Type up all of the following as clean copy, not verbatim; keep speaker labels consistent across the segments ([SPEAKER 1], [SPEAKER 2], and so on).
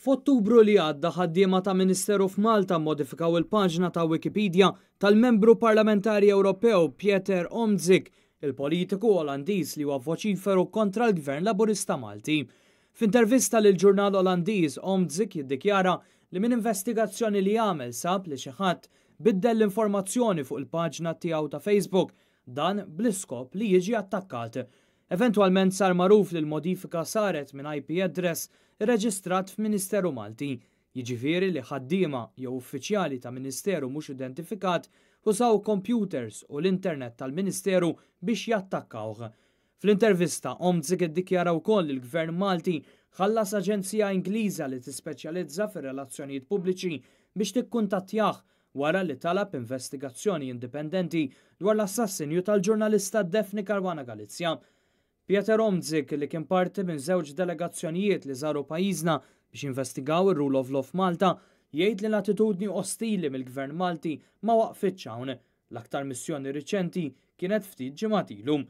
[SPEAKER 1] F'Ottubru li għadda ħaddiema ta' Ministeru f'Malta mmodifikaw il-paġna ta' Wikipedia tal-Membru Parlamentari Ewropew Pieter Omtzigt, il-politiku Olandiż li huwa voċiferu kontra l-Gvern Laburista Malti. F'intervista lill-ġurnal Olandiż, Omtzigt jiddikjara li minn investigazzjoni li għamel sab li xi ħadd biddel l-informazzjoni fuq il-paġna tiegħu ta' Facebook, dan bl-iskop li jiġi attakkat. Eventwalment sar magħruf li l-modifika saret minn IP address irreġistrat f'Ministeru Malti, jiġifieri li ħaddiema jew uffiċjali ta' Ministeru mhux identifikat użaw kompjuters u l-internet tal-Ministeru biex jattakkawh. Fl-intervista, Omtzigt iddikjara wkoll li l-Gvern Malti ħallas aġenzija Ingliża li tispeċjalizza fir-relazzjonijiet pubbliċi biex tikkuntattjah wara li talab investigazzjoni indipendenti dwar l-assassinju tal-ġurnalista Daphne Caruana Galizia. Pieter Omtzigt, li kien parti minn żewġ delegazzjonijiet li żaru pajjiżna biex jinvestigaw ir-Rule of Law f'Malta, jgħid li l-attitudni ostili mill-Gvern Malti ma waqfitx hawn. L-aktar missjoni riċenti kienet ftit ġimgħat ilu.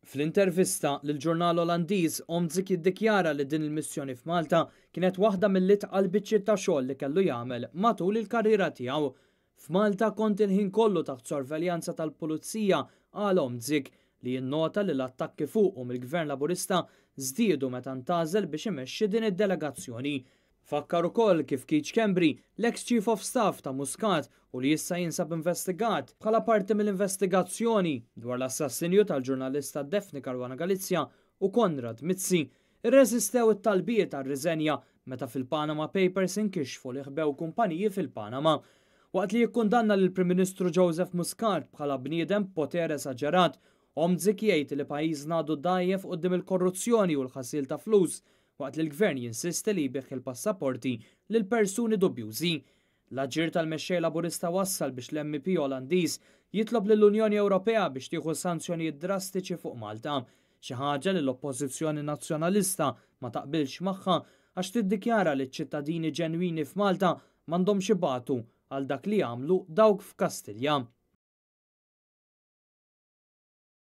[SPEAKER 1] Fl-intervista lill-ġurnal Olandiż, Omtzigt jiddikjara li din il-missjoni f'Malta kienet waħda mill-itqal biċċiet ta' xogħol li kellu jagħmel matul il-karriera tiegħu. F'Malta kont il-ħin kollu taħt sorveljanza tal-pulizija, qal Omtzigt, li jinnota li l-attakki fuqu mill-Gvern Laburista żdiedu meta ntgħażel biex imexxi din id-delegazzjoni. Fakkar ukoll kif Keith Schembri, l-ex Chief of Staff ta' Muscat u li issa jinsab investigat bħala parti mill-investigazzjoni dwar l-assassinju tal-ġurnalista Daphne Caruana Galizia u Konrad Mizzi, irreżistew it-talbiet għar-riżenja meta fil-Panama Papers inkixfu li ħbew kumpaniji fil-Panama. Waqt li jikkundanna lill-Prim Ministru Joseph Muscat bħala bniedem b'poter esaġerat, Omtzigt jgħid li pajjiżna għadu dgħajjef quddiem il-korruzzjoni u l-ħasil ta' flus, waqt li l-Gvern jinsisti li jbigħ il-passaporti lil persuni dubjużi. L-aġir tal-mexxej Laburista wassal biex l-MEP Olandiż jitlob lill-Unjoni Ewropea biex tieħu sanzjonijiet drastiċi fuq Malta, xi ħaġa li l-Oppożizzjoni Nazzjonalista ma taqbilx magħha għax tiddikjara li ċ-ċittadini ġenwini f'Malta m'għandhomx ibatu għal dak li għamlu dawk f'Kastilja.